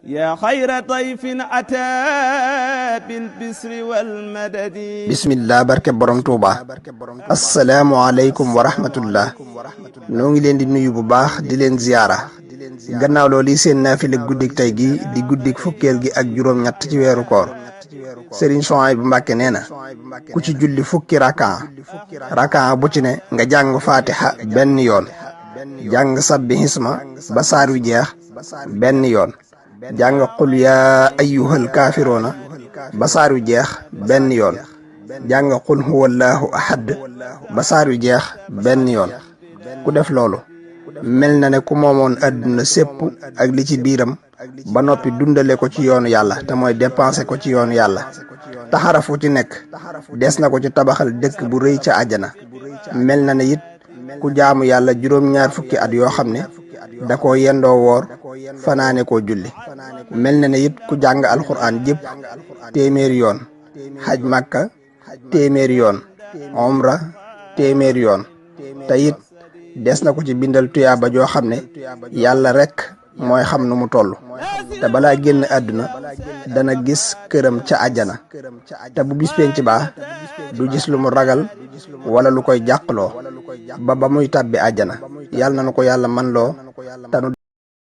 yaa xayra dayfin ataa bil bisri wal madadi. bismillah barke borom Tuuba. asalaamualeykum wa rahmatullah. noo ngi leen di nuyu bu baax di leen ziyaara. gannaaw loolu yi seen naafile guddik tey gi di guddik fukkeel gi ak juróom-ñett ci weeru koor. Sëriñ Souhaïbou Mbacké nee na ku ci julli fukki rakaa bu ci ne nga jàng fatiha benn yoon, jàng sabbi hisma ba saar wi jeex benn yoon, jàng qul yaa ayyuhal kaafiroona ba saar wi jeex benn yoon, jàng qul huwallaahu ahad ba saar wi jeex benn yoon. ku def loolu mel na ne ku moomoon àdduna sépp ak li ci biiram ba noppi dundale ko ci yoonu yàlla te mooy dépensé ko ci yoonu yàlla. taxarafu ci nekk des na ko ci tabaxal dëkk bu rëy ca àjjana. mel na ne it ku jaamu yàlla juróom-ñaar fukki at yoo xam ne da koo yendoo woor fanaane koo julli. mel na ne it ku jàng alxuraan jépp téeméeri yoon, xaj màkka téeméeri yoon, omra téeméeri yoon. te it des na ko ci bindal tuyaaba joo xam ne yàlla rekk mooy xam nu mu toll. te balaa génn àdduna dana gis këram ca àjjana. te bu bis penc baa du gis lu mu ragal wala lu koy jàqloo ba muy tàbbi àjjana. yàlla na nu ko yàlla man loo te nu